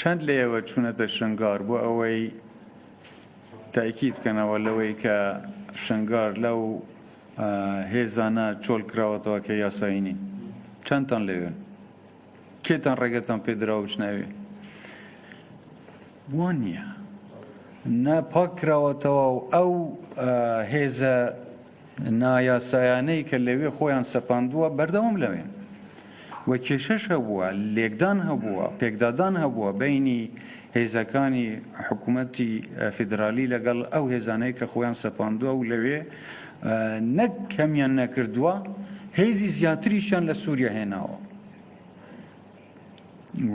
چەند لە ئێوە چوونەتە شنگار بۆ ئەوەی تەئکید بکەنەوە لەوەی کە شنگار لەو هێزانە چۆڵ کراوەتەوە کە یاسایی نین؟ چەندتان لەوێن؟ کێتان ڕێگەتان پێدراوە بچنە ئەوێ؟ وا نییە. نە پاک کراوەتەوە و ئەو هێزە نایاسایانەی کە لەوێ خۆیان سەپاندووە بەردەوام لەوێن و کێشەش هەبووە، لێکدان هەبووە، پێکدادان هەبووە بەینی هێزەکانی حکوومەتی فیدرالی لەگەڵ ئەو هێزانەی کە خۆیان سەپاندووە و لەوێ نەک کەمیان نەکردووە، هێزی زیاتریشیان لە سووریا هێناوە.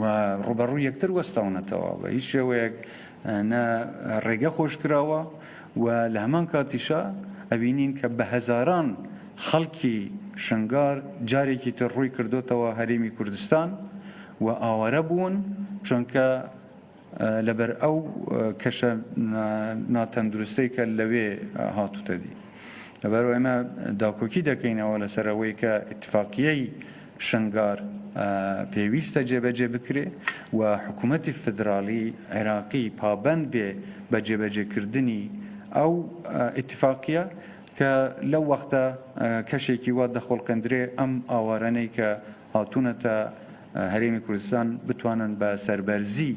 و ڕووبەڕووی یەکتر وەستاونەتەوە، بە هیچ شێوەیەک نە ڕێگە خۆشکراوە و لە هەمان کاتیشا ئەبینین کە بە هەزاران خەڵکی شنگار جارێکی تر ڕووی کردۆتەوە هەرێمی کوردستان و ئاوارە بوون چونکە لەبەر ئەو کەشە ناتەندروستەی کە لەوێ هاتووتە دی. لەبەرئەوە ئێمە داکۆکی دەکەینەوە لەسەر ئەوەی کە ئیتفاقیەی شنگار پێویستە جێبەجێ بکرێ و حکوومەتی فیدراڵی عێراقی پابەند بێ بە جێبەجێکردنی ئەو ئیتفاقیە کە لەو وەختە کەشێکی وا دەخوڵقێندرێ ئەم ئاوارانەی کە هاتوونەتە هەرێمی کوردستان بتوانن بە سەربەرزی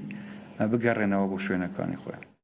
بگەڕێنەوە بۆ شوێنەکانی خۆیان.